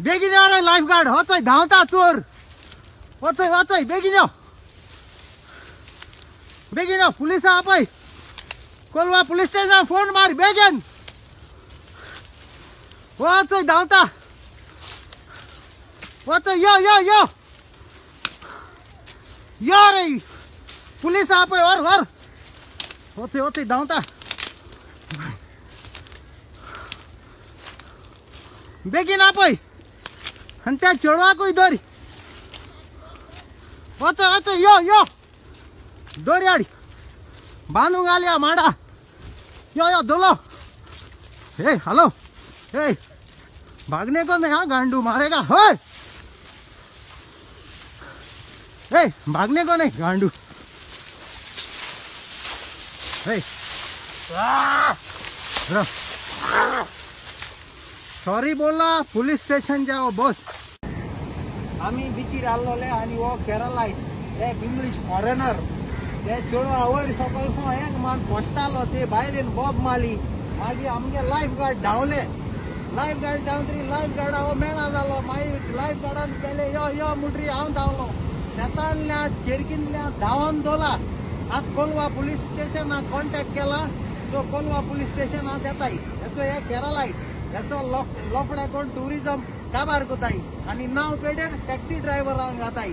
बेगीन यो रे लायफ गार्ड वचय धांवता चोर वचय वचय बेगीन यो बेगीन यो पुलिसा आपय कोलवा पुलीस स्टेशन फोन मार बेगीन वचय धांवता वचय यो यो यो यो रे पुलिस आपय वर वर वचय वचय धांवता बेगीन आपय आनी त्या चेडवाकूय दोरी वचय वचय यो यो दोरी हाड बांदूंक घालया माडा यो यो दोलो हे हॅलो हे भागने को नहीं हाँ गांडू मारेगा हे हे भागने को नहीं गांडू हे सॉरी बोला पुलीस स्टेशन जाओ बस. आमी बिचीर आसलोले आनी हो केरलायट एक इंग्लीश फॉरेनर ते चेडवा वयर सकयल एक मान पोसतालो ते भायर बॉब मारली. मागीर आमगे लायफ गार्ड धांवले. लायफ गार्ड धांवतरी लायफ गार्ड हांव मेळना जालो. मागीर लायफ गार्डान केले यो यो मुटरी हांव धांवलो शेतांतल्या केरकींतल्या धांवन दोला. आतां कोलवा पुलीस स्टेशनाक कॉन्टेक्ट केला तो कोलवा पुलीस स्टेशनाक येताय. हेचो हे केरलायट हेचो लफडे कोण ट्युरिजम काबार कोताय आनी नांव पेडेर टॅक्सी ड्रायव्हरांक घाताय.